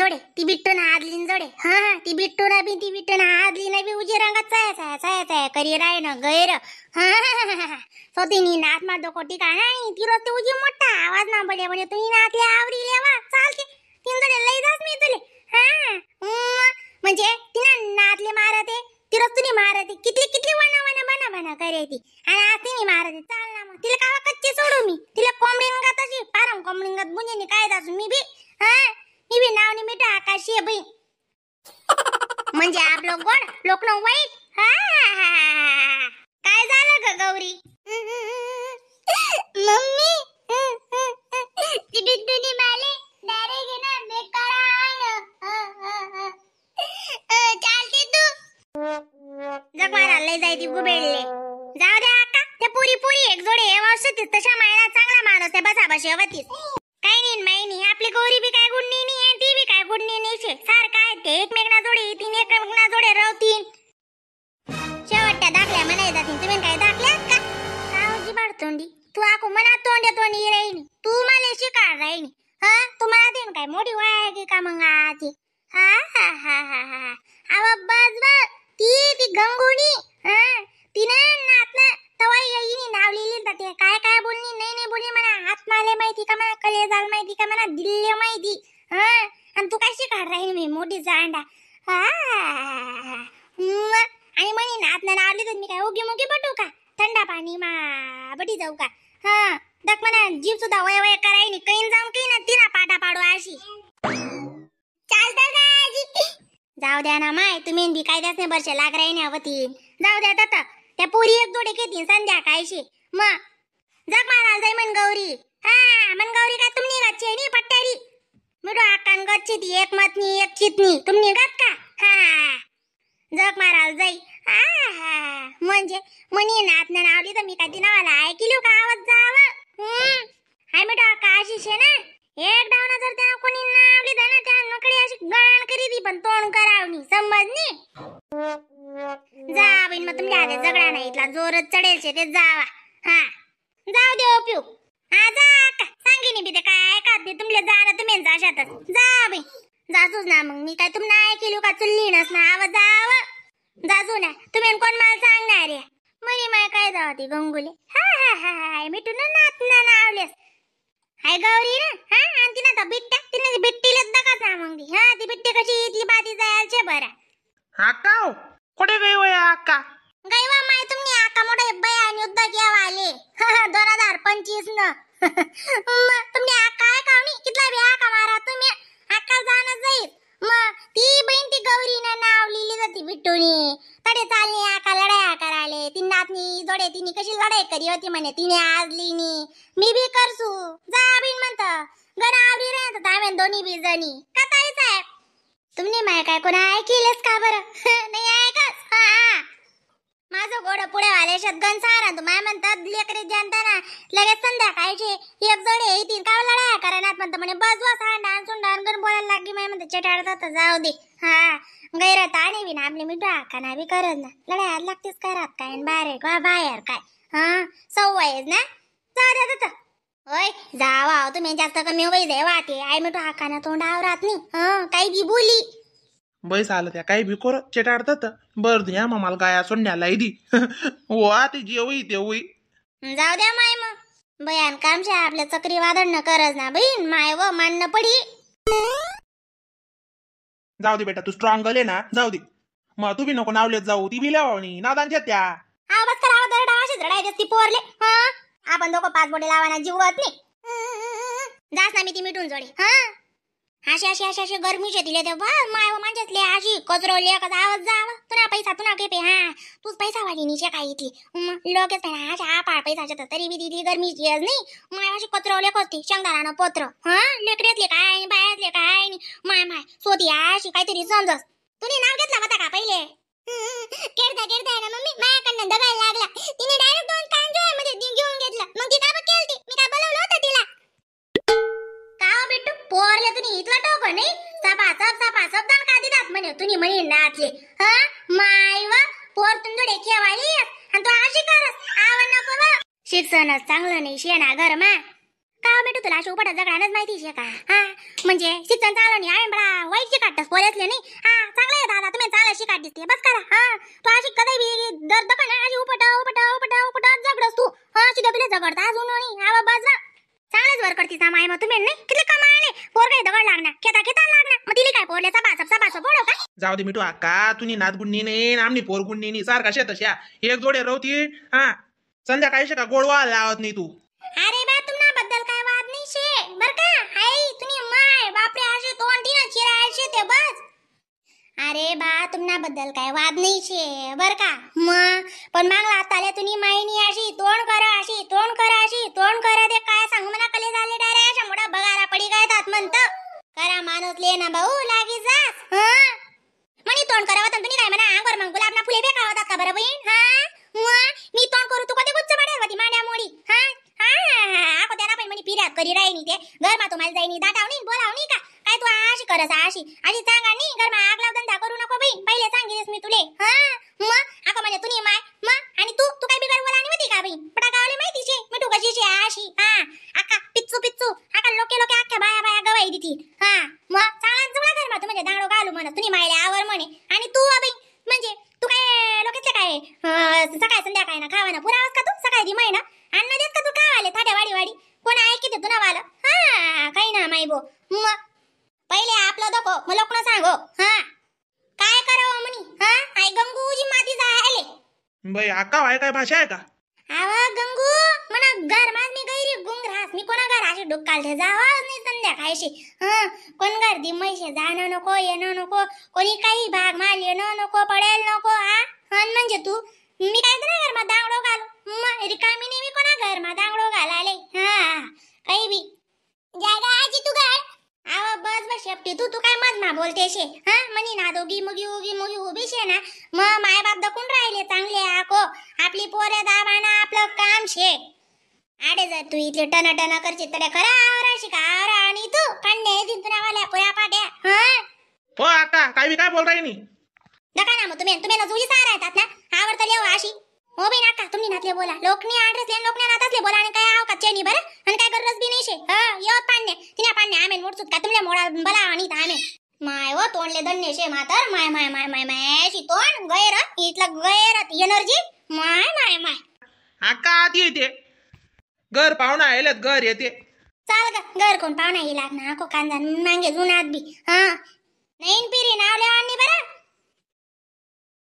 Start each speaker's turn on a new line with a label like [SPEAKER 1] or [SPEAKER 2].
[SPEAKER 1] जोडे ती बिट्टू ना आदलीन जोडे. हा ती बिट्टू ना बी ती बिट्टू ना आदली ना बी उजी रंगात चाय चाय चाय चाय करी राय ना गैर. हा स्वतीनी नात मा डोको टिका नाही ती रोज ते उजी मोठा आवाज ना बडे बडे तुम्ही नातले आवरी लेवा चालते तीन जोडे लई जास मी तुले. हा म्हणजे तिना नातले मारते ती रोज तुनी मारते कितली कितली वना वना बना बना करे ती आणि आज तिने मारते. चाल ना मग तिला कावा कच्चे सोडू मी तिला कोंबडीन तशी पारम कोंबडीन बुंजेनी काय दासू मी बी. हा मी बी नावनी मिठा आकाशी आहे बाई म्हणजे आपलं गोड लोक वाईट. हा काय झालं ग गौरी?
[SPEAKER 2] मम्मी ती बिट्टूनी माले डायरेक्ट ना बेकार चालते तू
[SPEAKER 1] जग मारा लय जाय ती गुबेडले. जाऊ दे आका ते पुरी पुरी एक जोडे हे वसतीस तशा मायला चांगला माणूस आहे बसा बशी वतीस काही नाही माई नाही. आपली गौरी बी काय गुडणी नाही ती बी काय गुडणी नाही शे सारखं आहे ते एकमेकना जोडे येतीन एकमेकना जोडे रवतीन शेवटच्या दाखल्या म्हणाय जातीन. तुम्ही काय दाखल्या का सावजी बाडतोंडी तू आको मना तोंड्या तोंडी राहिनी तू मला शिकाळ राहिनी. हा तुम्हाला देईन काय मोठी वय की का मग आती. हा हा हा हा हा अव बस बस ती ती गंगुणी. हा तिने नातनं तवा येईनी नाव लिहिली ते काय काय बोलणी नाही नाही बोलली म्हणा आत्माले माहिती का म्हणा कलेजाल माहिती का म्हणा दिल्ले माहिती. हा आणि तू काय शिकाड राहील मी मोठी जांडा. हा आणि म्हणे नातनं नावली तर मी काय उगी मुगी पटू का थंडा पाणी मा बटी जाऊ का. हा दक म्हणा जीव सुद्धा वय वय करायनी कैन जाऊन काही ना तिना पाटा पाडू अशी
[SPEAKER 2] चालतं का आजी?
[SPEAKER 1] जाऊ द्या ना माय तुम्ही बी काय त्याच नाही बरशे लाग राही नाही जाऊ द्या तत त्या पुरी एक जोडे घेतील संध्याकाळशी मग जग मारायला जाई मन गौरी. हा मन गौरी काय तुम्ही गच्ची नाही पट्ट्यारी मिडो आकान गच्ची ती एक मतनी एक चितनी तुम्ही गत का. हा जग मारायला जाई. हा हा म्हणजे म्हणी नात नावली तर मी काय ती नावाला ऐकिलो का आवाज जावं. हाय मिडो आका अशीच आहे ना एक डावना जर त्या कोणी नावली तर ना त्या नकडी अशी गाण करी ती पण तोंड करावनी समजनी. जा बहीण मग तुमच्या हातात झगडा नाही इथला जोरच चढेल शे ते जावा. हा जाऊ दे पिऊ. हा जा का सांगिनी बी ते काय ऐकात नाही तुमले जा ना तुम्ही जाशातच जा बाई जाजूच ना मग मी काय तुम्हाला ऐकेलो का चुल्ली नस ना आवाज जावं जाजू ना तुम्ही कोण मला सांगणार आहे म्हणे माय काय जावं ती गंगुले. हा हा हा हा मिठू ना नात ना नावलेस हाय गौरी ना. हा आणि तिनं तर बिट्ट्या तिने बिट्टीलाच दकाच ना मग ती. हा ती बिट्टी कशी इथली बाती जायचे बरा.
[SPEAKER 3] आका कुठे गई वय आका?
[SPEAKER 1] गैवा माय तुम्ही आका मोठे बयान युद्ध केवा आले 2025 न. तुम्ही आका आहे का नाही कितला बी आका मारा तुम्ही आका जाणं जाईल. मग ती बहीण ती गौरीनं नाव लिहिली जाती बिट्टूनी तडे चालली आका लढाया करायले ती नातनी जोडे तिने कशी लढाई करी होती म्हणे तिने आज लिहिनी मी बी करसू जा बिन म्हणत गण आवडी राहत आम्ही दोन्ही बी जणी का ताई साहेब तुम्ही माय काय कोणा ऐकिलेस का बरं? नाही ऐकच. हा माझं गोड पुढे वाले शतगन सारा तू माय म्हणतात लेकरे जनता ना लगेच संध्याकाळचे एक जोडे येतील का लढाया करणार म्हणतं म्हणे बस बस हांडान सुंडान गण बोलायला लागली माय म्हणते चटाडतात जाऊ दे. हा गैरत आणि बी ना आपली मिठू आका ना बी करत ना लढाया लागतेच करत काय बाहेर का बाहेर काय. हा सवयच ना जा दे होय जावा तुम्ही जास्त कमी होई जाय वाटे आई मिठू आका ना तोंडावर राहत नाही. हा काही बी बोली
[SPEAKER 3] बैस आलं त्या काही बी कोर चेटाडतात बर द्या मग मला गाया सोडण्याला दी वा ते जे होई ते होई
[SPEAKER 1] जाऊ द्या माय मग बयान कामशा आपल्या चक्री वादळ न करज ना बहीण माय व मानणं पडी.
[SPEAKER 3] जाऊ दे बेटा तू स्ट्रॉंग गले ना जाऊ दे मग तू बी नको नावलेत जाऊ ती बी लावणी नादांच्या त्या.
[SPEAKER 1] हा बस करा दरडा अशीच रडायची ती पोरले. हा आपण दोघं पाच बोटे लावाना जीवत नाही जास ना मी ती मिटून जोडे. हा अशी अशी अशी अशी गरमीचे दिले ते वा माय व मांजतले अशी कचरवली एखादा आवाज जावा तुला पैसा तुला घेपे. हा तूच पैसा वाली निशे काय इथली लोकेच पाहिजे अशा आपाळ पैसाच्या तरी बी तिथली गरमीची नाही माय अशी कचरवले कसती शेंगदारानं पत्र. हा लेकरेतले काय आणि बायातले काय आणि माय माय सोती अशी काहीतरी समजस. तुने नाव घेतला होता का पहिले?
[SPEAKER 2] केरता केरता ना मम्मी माझ्याकडनं दगायला लागला तिने डायरेक्ट दोन कांजोळ्यामध्ये घेऊन घेतलं मग ती का केलती मी काय बोलवलं होतं तिला
[SPEAKER 1] का हो बिट्टू पोरले तुम्ही इथलं टोक नाही सपा सप सपा सप दान का दिलात म्हणे तुम्ही म्हणे नाचले. हा माय व पोर तुमजोडे खेवाली आणि तू अशी करस आव नको व शिक्षणच चांगलं नाही शेणा घर मा का हो बेटू तुला अशी उपटा जगडानच माहिती शे का? हा म्हणजे शिक्षण चांगलं नाही, आम्ही बडा वाईट शिकाटस पोरेसले नाही. हा चांगलं आहे दादा, तुम्ही चांगलं शिकाट दिसते, बस करा. हा तू अशी कधी बी दर्द का ना अशी उपट उपट उपट उपट झगडस तू. हा सीधा तुला झगडता अजून नाही. हा बस चांगलंच वर करतीस ना माय, मग तुम्ही नाही किती कमाले पोर काही दगड लागणार, खेता खेता लागणार, मग तिला काय पोरले सभा सब सभा सब बोलव का?
[SPEAKER 3] जाऊ दे मिठू अक्का, तुम्ही नात गुण्णी नाही आमनी पोर गुण्णी नाही, सारखा शेतशा एक जोडे रवती. हा संध्याकाळी का गोडवा लावत नाही तू.
[SPEAKER 1] अरे बा तुम्हाला बद्दल काय वाद नाही शे बर का, हाय तुम्ही माय बापरे असे तोंड ती ना चिरायचे ते बस. अरे बा तुम्हाला बद्दल काय वाद नाही शे बर का, मग पण मागला आताले तुम्ही मायनी अशी तोंड करा, अशी तोंड करा, अशी तोंड करा, ते काय सांगू मला कले झाले डायरेक्ट अशा मोठा बघायला पडी काय तात म्हणत करा माणूस ले ना भाऊ लागी जास. हा म्हणी तोंड करावं तुम्ही काय म्हणा अंगावर मग गुलाब ना फुले बेका होतात का बरं बहीण? हा मग मी तोंड करू तू कधी गुच्छ पाडेल होती मांड्या मोडी. हा हा आको त्याला पण म्हणी फिर्याद करी राहिनी ते घरमा तुम्हाला जाईनी दाटावणी बोलावणी का काय तू अशी करस अशी अशी सांगा नी घरमा आग लाव धंदा करू नको बाई, पहिले सांगितलेस मी तुले. हा मग आको म्हणजे तुम्ही माय मग आणि तू तू काय बिगर बोलानी होती का बाई, पटा गावले माहिती शे मिठू कशी शे अशी. हा आका पिच्चू पिच्चू आका लोके लोके अख्ख्या बाया बाया गवाई दिती. हा मग चांगला चांगला घरमा तू म्हणजे दांगडो घालू म्हणत तुम्ही मायले आवर म्हणे, आणि तू बाई म्हणजे तू काय लोकेतले काय सकाळ संध्याकाळ ना खावा ना पुरावास का तू सकाळी दी महिना अन्न देत का तू खावाले थाट्या वाडी वाडी कोण आहे किती तुला वाला. हा काही ना माई बो, मग पहिले आपलं दको मग लोकं सांगो. हा काय करावं म्हणी. हा आई गंगूजी माती जायले
[SPEAKER 3] बाई अक्का वाय काय भाषा आहे का?
[SPEAKER 1] आव गंगू म्हणा घर माझ मी गैरी गुंग रास मी कोणा घर अशी डुक्काल जावा नाही संध्याकाळशी. हा कोण घर दी मैशे जाणं नको येणं नको, कोणी काही भाग माल येणं नको पडेल नको. हा हन म्हणजे तू मी काय ना घर मा दांगडो घालू मग रिकामी नाही मी कोणा घर मा दांगडो घालाले. हा काही बी
[SPEAKER 2] जाय गा आजी तू घर.
[SPEAKER 1] आव बस बस शेपटी तू तू काय मज मा बोलते शे. हा म्हणी ना दोघी मुगी उगी मुगी उभी शे ना मग माय बाप दकून राहिले चांगले आको आपली पोरे दाबाना आपलं काम शे. आडे जर तू इथले टन टन करची तडे खरा आवरा शिका आवरा आणि तू पांडे दिन तुला वाल्या पुऱ्या पाट्या. हा
[SPEAKER 3] हो अक्का काय बी काय बोल राही नी
[SPEAKER 1] नका ना मग तुम्ही तुम्ही ना जुली सारा येतात ना आवडतं लेव अशी हो बी नाका तुम्ही नातले बोला लोकनी ऍड्रेस ले लोकनी नातातले बोला आणि काय आव का चेनी बरं आणि काय गरज बी नाही शे. हा यो पान्ने तिने पान्ने आमेन मोडसूत का तुमले मोडा बला आणि आमेन my वो तोंडले दन्ने शे मातर my my my my my अशी तोंड गैर इथलं गैर एनर्जी माय माय माय.
[SPEAKER 3] अक्का आती येते घर पाहुणा आयलेत घर येते
[SPEAKER 1] चाल ग घर कोण पाहुणा येईल ना को कांदा मांगे जुनात बी. हा